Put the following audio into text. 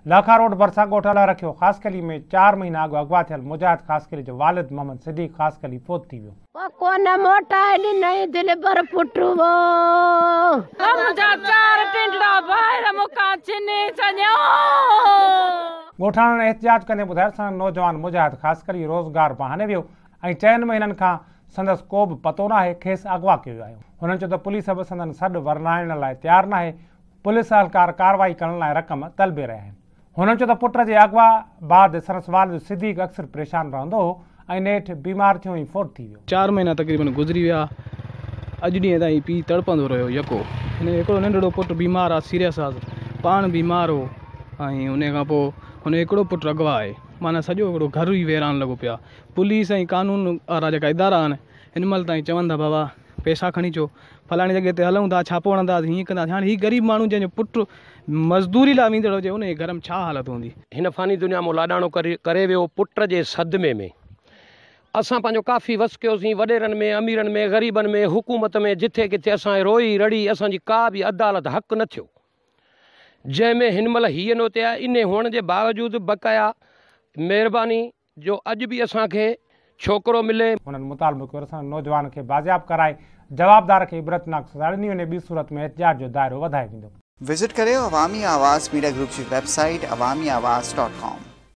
Lakha road ڀرسان ڳوٺ الهه رکيو خاصخيلي ۾ چار مهينا اڳ اغوا ٿيل مجاهد خاصخيلي جو والد محمد صديق خاصخيلي فوت ٿي ويو. ڪونه موٽائي ڏنئي دلبر پٽ وو. منهنجا چار ٽنڊڙا ڀائر مون کان ڇني ڇڏيو. ڳوٺاڻن احتجاج ڪندي ٻڌايو ته سندن نوجوان مجاهد خاصخيلي روزگار بهاني ويو ۽ چئن مهينن کان سندس ڪو به پتو ناهي کيس اغوا ڪيو ويو آهي. هنن چيو ته پوليس به سندن سڏ ورنائڻ لاء تيار ناهي پوليس اهلڪار ڪارروائي ڪرڻ لاء رقم طلبي رهيا آهن. هنن چيو ته پٽ جي اغوا بعد سندس والد صديق اڪثر پريشان رهندو هو ۽ نيٺ بيمار ٿيو ۽ فوت ٿي ويو. چار مهينا تقريبن گذري ويا اڄ ڏينهن تائين پيء تڙپندو رهيو يڪو هن جو هڪڙو ننڍڙو پٽ بيمار آ سيريس آ پاڻ بيمار هو ۽ انهي کان پوء هن جو هڪڙو پٽ اغوا آهي معنيٰ سڄو هڪڙو گهر ئي ويران لڳو پيو آ پوليس ۽ قانون وارا جيڪا ادارا آهن هن مهل تائين چون ٿا بابا پئسا کڻي اچو فلاڻي جڳهه تي هلون ٿا ڇاپو هڻنداسين هيئن ڪنداسين هاڻي هي غريب ماڻهو جنهن جو پٽ مزدوري لاء ويندڙ هجي ان جي گهر ۾ ڇا حالت هوندي. هن فاني دنيا مون لاڏاڻو ڪري ويو پٽ جي صدمي ۾ اسان پنهنجو ڪافي وس ڪيوسين وڏيرن ۾ اميرن ۾ غريبن ۾ حڪومت ۾ جٿي ڪٿي اسان روئي رڙي اسان جي ڪا به عدالت حق نه ٿيو جنهن ۾ هن مهل هيء نوتي آهي انهي هئڻ جي باوجود بقايا مهرباني جو اڄ به اسان کي ڇوڪرو ملي. هنن مطالبو ڪيو ته سندن نوجوان کي بازياب ڪرائي جوابدار کي عبرتناڪ سزا ڏني وڃي ٻي صورت ۾ احتجاج جو دائرو وڌايو ويندو. وزٽ ڪريو عوامي آواز ميڊيا گروپ جي ويب سائيٽ عوامي آواز ڊاٽ ڪام.